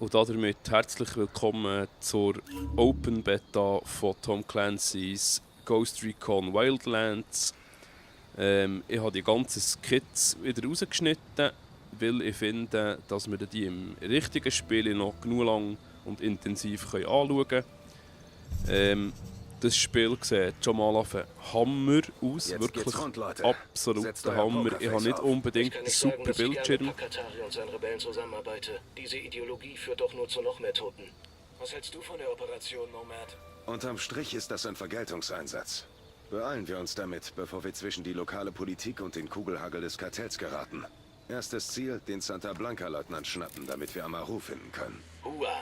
Und damit herzlich willkommen zur Open Beta von Tom Clancy's Ghost Recon Wildlands. Ich habe die ganzen Skits wieder rausgeschnitten, weil ich finde, dass wir die im richtigen Spiel noch genug lang und intensiv anschauen können. Das Spiel sieht schon mal auf einen Hammer aus, Jetzt wirklich rund, absoluter Hammer. Ich habe nicht unbedingt einen super Bildschirm. Ich Katari und seinen Rebellen zusammenarbeite. Diese Ideologie führt doch nur zu noch mehr Toten. Was hältst du von der Operation Nomad? Unterm Strich ist das ein Vergeltungseinsatz. Beeilen wir uns damit, bevor wir zwischen die lokale Politik und den Kugelhagel des Kartells geraten. Erstes Ziel, den Santa Blanca-Leutnant schnappen, damit wir Amaru finden können. Hua!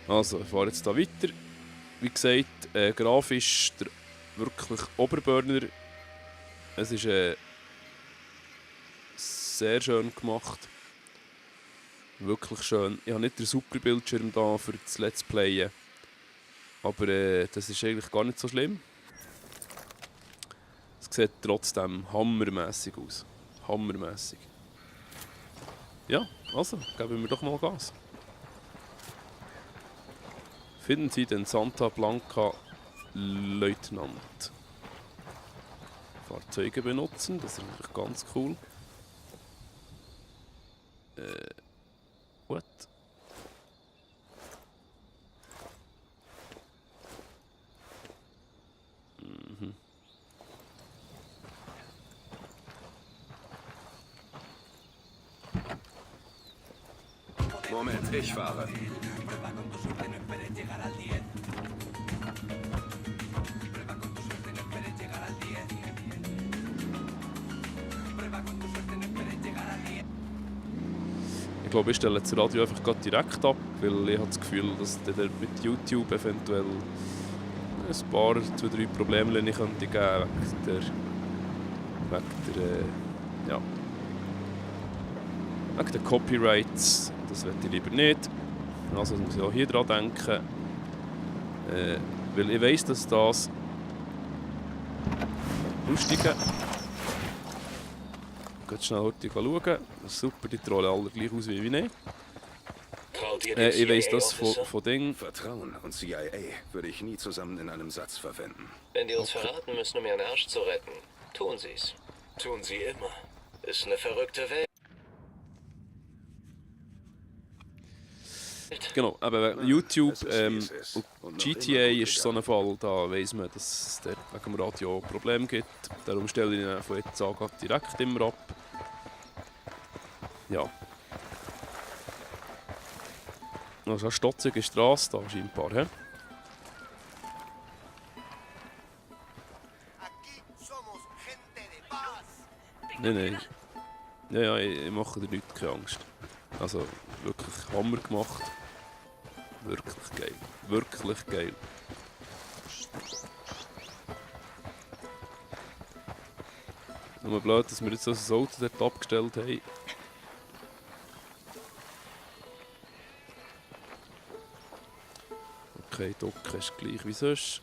Also, ich fahre jetzt hier weiter. Wie gesagt, grafisch der wirklich Oberburner. Es ist sehr schön gemacht. Wirklich schön. Ich habe nicht den super Bildschirm da für das Let's Playen. Aber das ist eigentlich gar nicht so schlimm. Es sieht trotzdem hammermässig aus. Hammermässig. Ja, also, geben wir doch mal Gas. Finden Sie den Santa Blanca Leutnant. Fahrzeuge benutzen, das ist natürlich ganz cool. What? Mhm. Moment, ich fahre. Ich glaube, ich stelle das Radio einfach gerade direkt ab, weil ich habe das Gefühl, dass der mit YouTube eventuell ein paar, 2-3 Probleme ich könnte geben wegen der Copyrights. Das möchte ich lieber nicht. Also muss ich auch hier dran denken. Weil ich weiss, dass das lustige. Ganz schnell heute schauen. Super, die trollen alle gleich aus wie ich. Traut ihr dem Ich weiss das CIA-Officer? von Ding. Vertrauen und CIA würde ich nie zusammen in einem Satz verwenden. Wenn die uns verraten müssen, um ihren Arsch zu retten, tun sie's. Tun sie immer. Ist eine verrückte Welt. Genau, aber YouTube Es ist, wie es ist. und Und noch GTA immer gut ist so ein Fall, da weiss man, dass es dort wegen dem Radio Probleme gibt. Darum stelle ich ihn von jetzt an direkt immer ab. Ja. Also eine stotzige Straße da scheinbar, hä? Nein. Ja, ich mache den Leuten keine Angst. Also, wirklich Hammer gemacht. Wirklich geil. Wirklich geil. Nur blöd, dass wir jetzt das Auto dort abgestellt haben. Okay, Docke ist gleich wie sonst.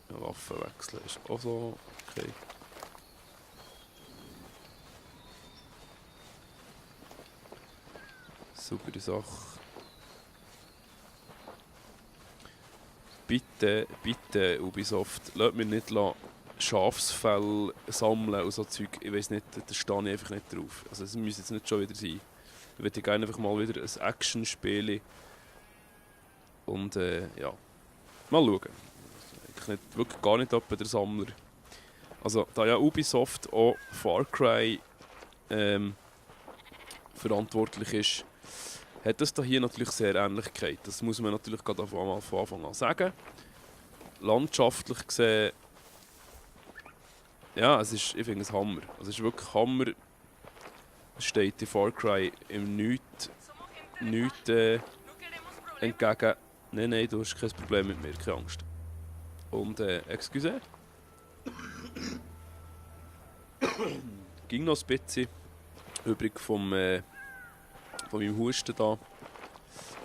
Ja, Waffenwechsel ist auch so. Okay. Saubere Sache. Bitte, bitte, Ubisoft, lasst mich nicht Schafsfell sammeln und so Zeug. Ich weiss nicht, da stehe ich einfach nicht drauf. Also es muss jetzt nicht schon wieder sein. Ich würde gerne einfach mal wieder ein Action-Spiel. Und ja, mal schauen. Ich nicht, wirklich gar nicht etwa der Sammler. Also da ja Ubisoft auch Far Cry verantwortlich ist, hat das hier natürlich sehr Ähnlichkeit. Das muss man natürlich gerade von Anfang an sagen. Landschaftlich gesehen, ja, ich finde es Hammer. Es ist wirklich Hammer. Es steht in Far Cry im Nichts entgegen. Nein, du hast kein Problem mit mir, keine Angst. Und, excuse. Ging noch ein bisschen übrig von meinem Husten da.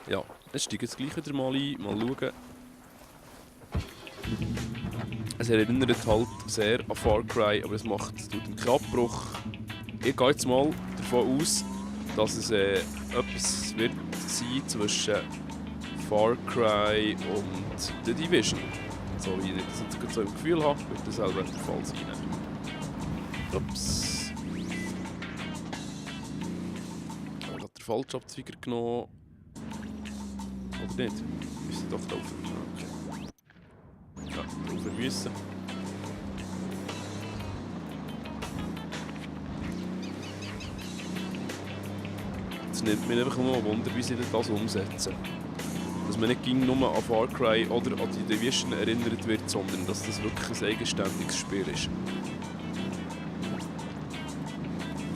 Ja, jetzt steige ich jetzt gleich wieder mal ein, mal schauen. Es erinnert halt sehr an Far Cry, aber es tut einen Abbruch. Ich gehe jetzt mal davon aus, dass es etwas wird sein zwischen Far Cry und The Division. So wie ich das jetzt so im Gefühl habe, wird das selber der Fall sein. Ups. Ich habe den falschen Abzweiger genommen. Oder nicht? Wir müssen doch laufen. Okay. Ja, laufen müssen. Es nimmt mich einfach nur Wunder, wie sie das umsetzen. Dass man nicht nur an Far Cry oder an die Division erinnert wird, sondern dass das wirklich ein eigenständiges Spiel ist.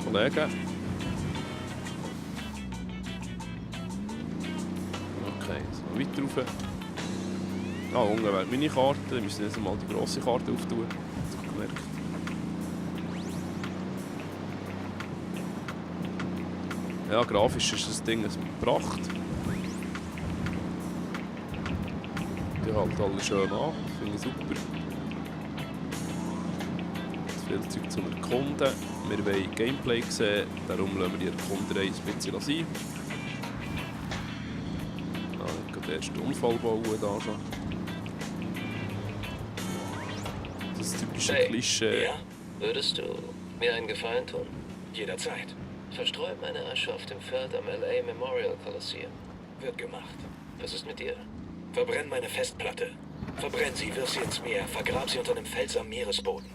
Kollegen. Okay, so weiter rauf. Ah, unten wäre meine Karte. Wir müssen jetzt mal die grosse Karte auftun. Das habe ich gemerkt. Ja, grafisch ist das Ding eine Pracht. Die hält alles schön an, finde ich super. Jetzt viel Zeug zum Erkunden. Wir wollen Gameplay sehen, darum lassen wir die Erkunderei ein bisschen sein. Ah, ich kann den ersten Unfall bauen da schon. Das typische Klischee. Ja? Würdest du mir einen Gefallen tun? Jederzeit. Verstreue meine Asche auf dem Feld am LA Memorial Coliseum. Wird gemacht. Was ist mit dir? Verbrenn meine Festplatte. Verbrenn sie, wirf sie ins Meer, vergrab sie unter einem Fels am Meeresboden.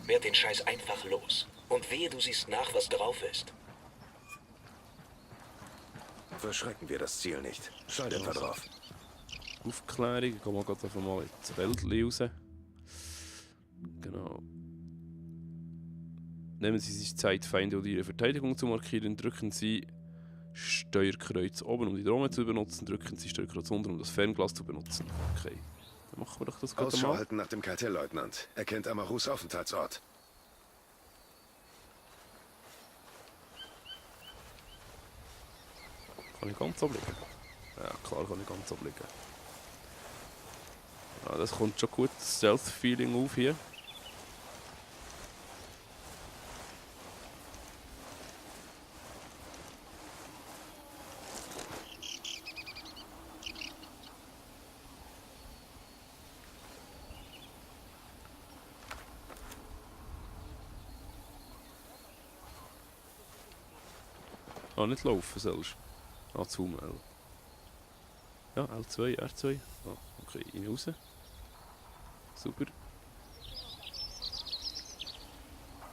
Werd den Scheiß einfach los. Und wehe, du siehst nach, was drauf ist. Verschrecken wir das Ziel nicht. Schalt einfach drauf. Aufklärung, ich gehe mal gerade einfach mal ins Wäldchen raus. Genau. Nehmen Sie sich Zeit, Feinde oder ihre Verteidigung zu markieren. Drücken Sie Steuerkreuz oben, um die Drohne zu benutzen. Drücken Sie Steuerkreuz unten, um das Fernglas zu benutzen. Okay, dann machen wir doch das gerade Ausschau mal. halten nach dem Kartellleutnant. Er kennt Amarus Aufenthaltsort. Kann ich ganz obliegen? Ja, klar kann ich ganz obliegen. Ja, das kommt schon gut, das Stealth-Feeling auf hier. Ah, nicht laufen sollst. Ah, Zoom L. Ja, L2, R2. Ah, okay, rein raus. Super.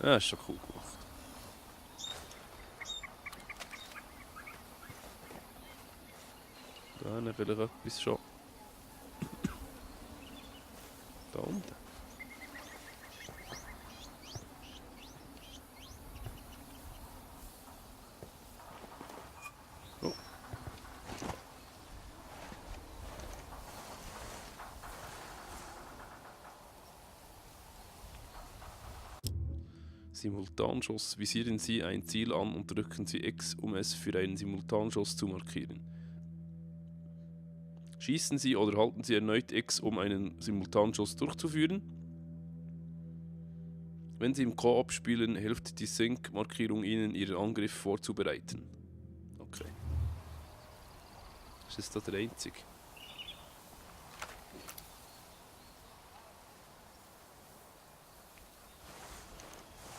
Ja, ist schon cool gemacht. Da haben wir vielleicht etwas schon. Da unten. Oh. Simultanschuss. Visieren Sie ein Ziel an und drücken Sie X, um es für einen Simultanschuss zu markieren. Schießen Sie oder halten Sie erneut X, um einen Simultanschuss durchzuführen. Wenn Sie im Koop spielen, hilft die Sync-Markierung Ihnen, Ihren Angriff vorzubereiten. Okay. Ist das der einzige?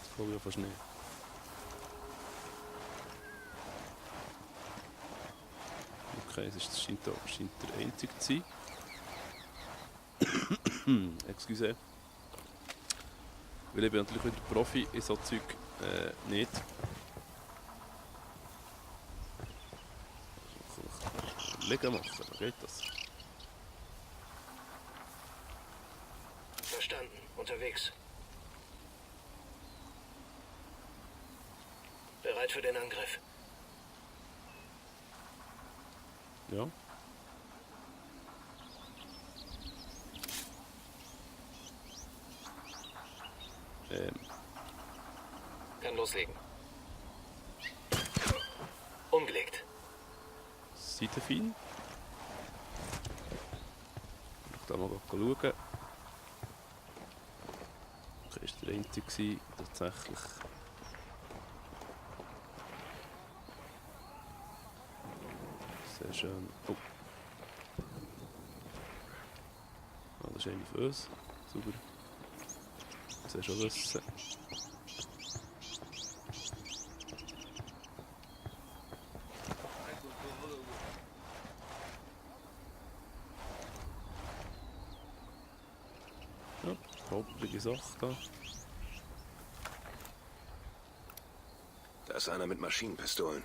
Das glaube ich ja fast nicht. Okay, das scheint der einzige zu sein. Excuse. Weil ich bin natürlich wieder Profi in so Zeug nicht. Liegen machen, dann geht das. Verstanden. Unterwegs. Bereit für den Angriff. Ja. Kann loslegen. Umgelegt. Seitenfein. Ich da mal schauen. Okay, ist der einzige gewesen, tatsächlich. Sehr schön. Oh. Ah, das ist eine von uns. Super. Das ist schon wissen. Ja, hoppelige Sache da. Da ist einer mit Maschinenpistolen.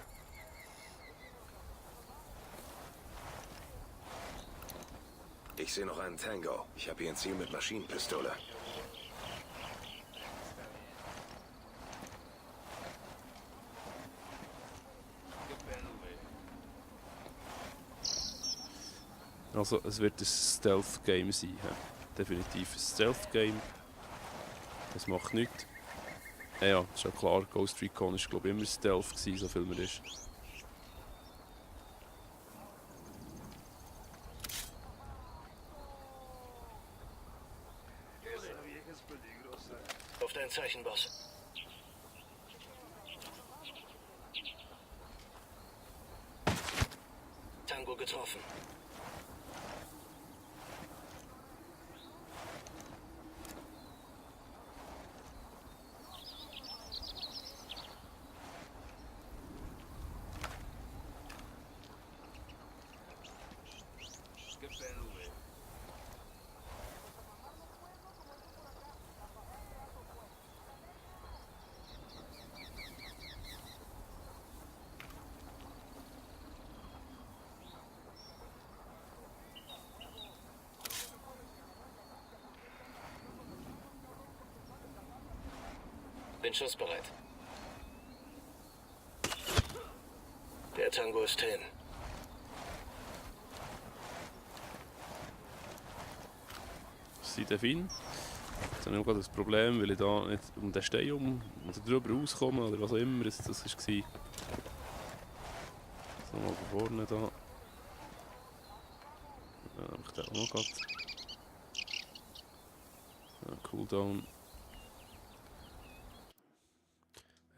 Ich sehe noch einen Tango. Ich habe hier ein Ziel mit Maschinenpistole. Also, es wird ein Stealth-Game sein. Ja. Definitiv ein Stealth-Game. Das macht nichts. Ja, ist ja klar, Ghost Recon war glaube ich immer Stealth gewesen, so viel man ist. Auf dein Zeichen, Boss. Tango getroffen. Bin schussbereit. Der Tango ist hin. Sie Delfin. Jetzt habe ich gerade das Problem, weil ich da nicht um den Stein oder drüber rauskomme oder was auch immer das war. So, mal von vorne da. Ja, habe ich den auch noch gehabt. Ja, Cooldown.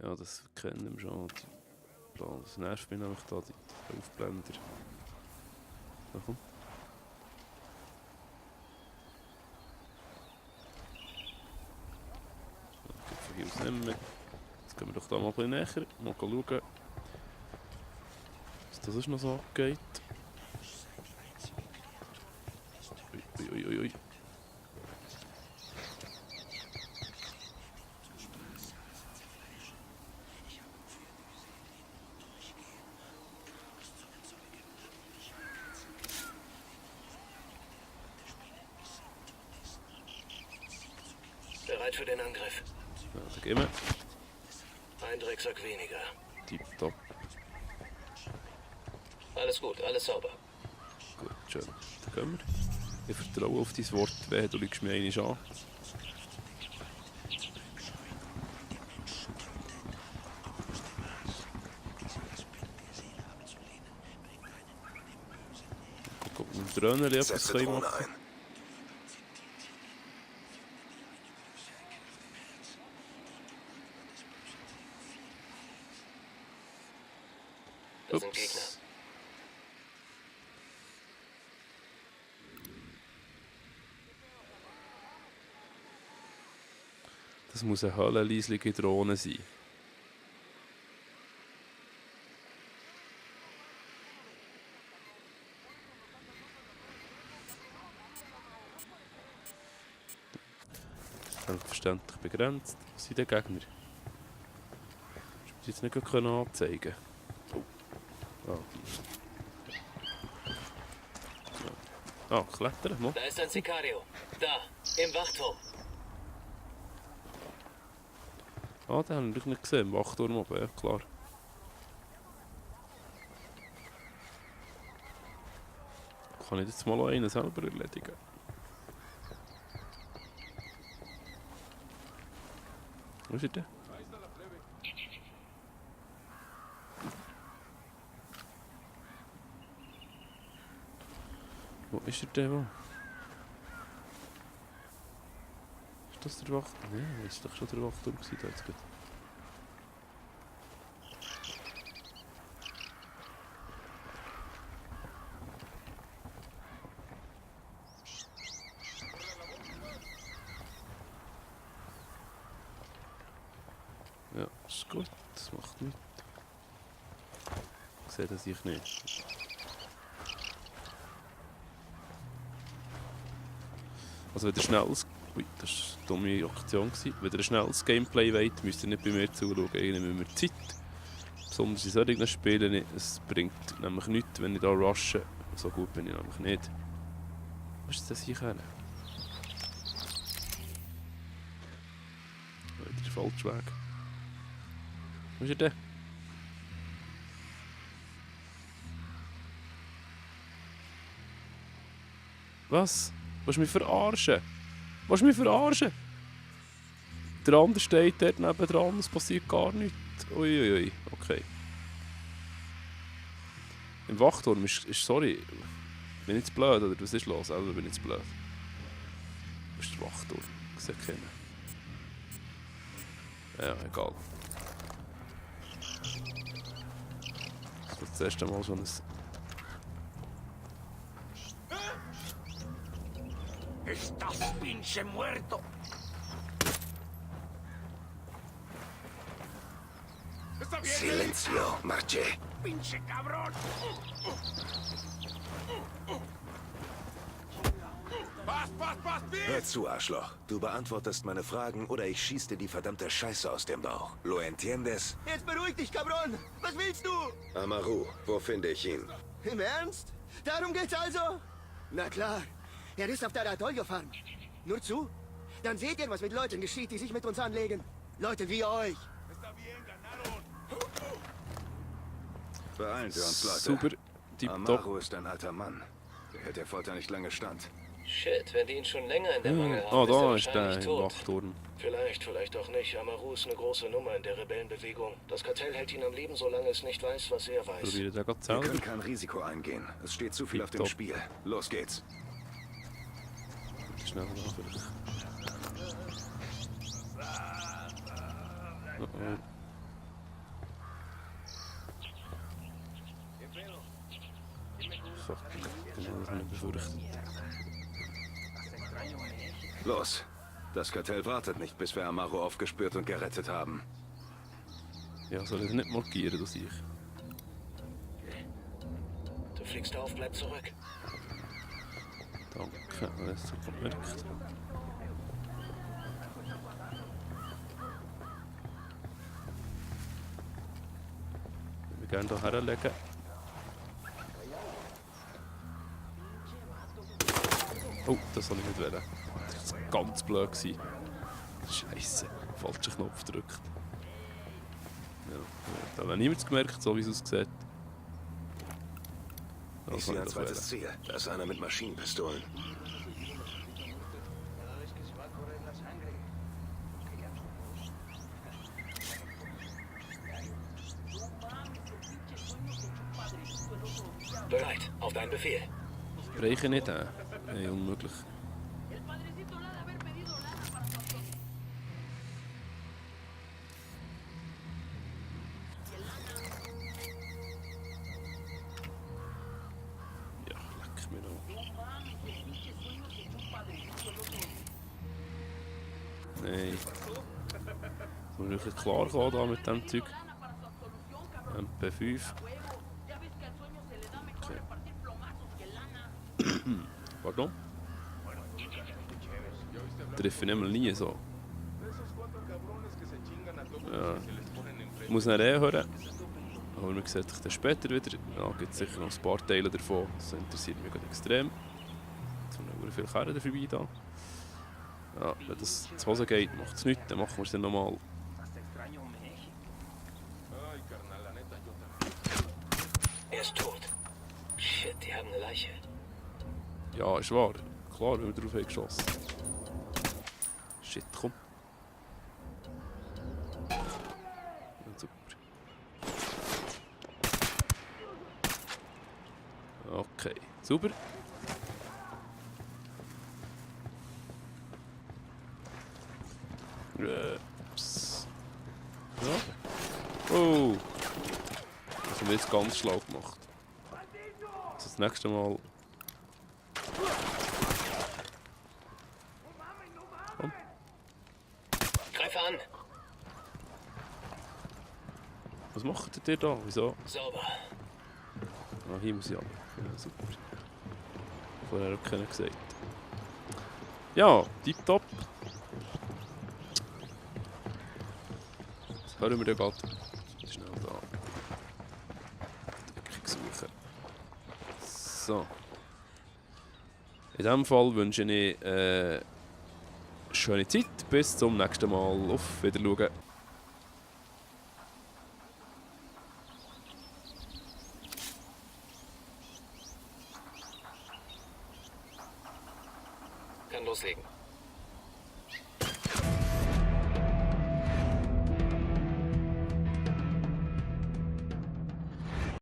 Ja, das kennen wir schon. Das nervt mich nämlich da, die Aufblender. So, komm. Von hier aus nehmen wir. Jetzt gehen wir doch da mal ein bisschen näher. Mal schauen, was das ist noch so abgeht. Ui, ui, ui, ui. Bereit für den Angriff. Ja, da gehen wir. Ein Drecksack weniger. Tipptopp. Alles gut, alles sauber. Gut, schön. Da gehen wir. Ich vertraue auf dein Wort, wehe, du liegst mir einmal an. Guck, mit dem Dröhnerli etwas Setze können Drohne machen. ein. Das sind Gegner. Das muss eine höllenleislige Drohne sein. Selbstverständlich begrenzt. Was sind die Gegner? Ich jetzt nicht anzeigen können. Oh. Ah, die. Ah, klettern, mal. Da ist ein Sicario. Da, im Wachturm. Ah, den habe ich nicht gesehen, im Wachturm oben, ja klar. Kann ich jetzt mal noch einen selber erledigen? Wo ist er denn? Wo ist er denn? Wo? Ist das der Wachturm? Nein, das war doch schon der Wachturm da jetzt gerade. Ja, ist gut. Das macht nichts. Ich sehe das ich nicht. Also wenn ihr schnelles... Ui, das war eine dumme Aktion. Wenn ihr ein schnelles Gameplay wollt, müsst ihr nicht bei mir zuschauen. Irgendwie müssen wir Zeit. Besonders in solchen Spielen nicht. Es bringt nämlich nichts, wenn ich da rushe. So gut bin ich nämlich nicht. Was ist das hier? Wieder der falsche Weg. Wo ist er denn? Was? Willst du mich verarschen? Willst du mich verarschen? Der andere steht dort nebendran, es passiert gar nichts. Uiuiui, okay. Im Wachturm ist sorry, bin ich zu blöd oder was ist los? Also bin ich zu blöd. Das ist der Wachturm, ich sehe keinen. Ja, egal. Das wird das erste Mal schon ein... Estás pinche muerto. Está bien. Silencio, Marche. Pinche cabrón. Pass, Hör zu, Arschloch. Du beantwortest meine Fragen oder ich schieß dir die verdammte Scheiße aus dem Bauch. Lo entiendes? Jetzt beruhig dich, Cabron! Was willst du? Amaru, wo finde ich ihn? Im Ernst? Darum geht's also? Na klar. Er ist auf der Atoll-Farm. Nur zu. Dann seht ihr, was mit Leuten geschieht, die sich mit uns anlegen. Leute wie euch. Beeilen wir uns, Leute. Super, tipptopp. Amaru ist ein alter Mann. Der hält der Folter nicht lange stand. Shit, wenn die ihn schon länger in der Mangel haben, Ah, ist er da ist der wahrscheinlich im tot. Wachturm. Vielleicht auch nicht. Amaru ist eine große Nummer in der Rebellenbewegung. Das Kartell hält ihn am Leben, solange es nicht weiß, was er weiß. Probiere der gerade Wir selber. können kein Risiko eingehen. Es steht zu viel auf dem Tipptopp. Spiel. Los geht's. Schnell nach vielleicht. Oh oh. Fuck, genau das habe ich befürchtet. Los. Das Kartell wartet nicht, bis wir Amaru aufgespürt und gerettet haben. Ja, soll ich das nicht markieren, das ich? Du fliegst auf, bleib zurück. Danke, das ist super gemerkt. Ich würde gerne hier herlegen. Oh, das soll ich nicht wählen. Das war ganz blöd. Scheiße, falscher Knopf gedrückt. Ja, da habe ich niemand gemerkt, so wie es aussieht. Das Ich soll sehe ein ich doch wählen. zweites Ziel. Da ist einer mit Maschinenpistolen. Bereit, auf deinen Befehl. Brechen nicht, Hey, unmöglich. Ja, leck mir noch. Nein. Es muss wirklich klar kommen da mit dem Zeug. MP5. Okay. Pardon? Treffe ich nicht mal nie so. Ja. Ich muss nicht hören. Aber man sieht sich dann später wieder. Ja, gibt es sicher noch ein paar Teile davon. Das interessiert mich gerade extrem. Jetzt haben wir viele Kerren vorbei da. Ja, wenn das zu Hause geht, macht es nichts. Dann machen wir es dann nochmal. Er ist tot. Shit, die haben eine Leiche. Ja, ist wahr. Klar, wenn wir drauf haben geschossen. Shit, komm. Ja, super. Okay, super. Psst. Ja. Oh. Das haben wir jetzt ganz schlau gemacht. Also das nächste Mal. Greife an. macht ihr da? Wieso? Sauber. Ah, hier muss ich an. Ja, super. Vorher auch keiner gesagt. Ja, tipptopp. Das hören wir ja gerade. Schnell da. Deckung suchen. So. In diesem Fall wünsche ich schöne Zeit. Bis zum nächsten Mal. Auf Wiedersehen. Kann loslegen.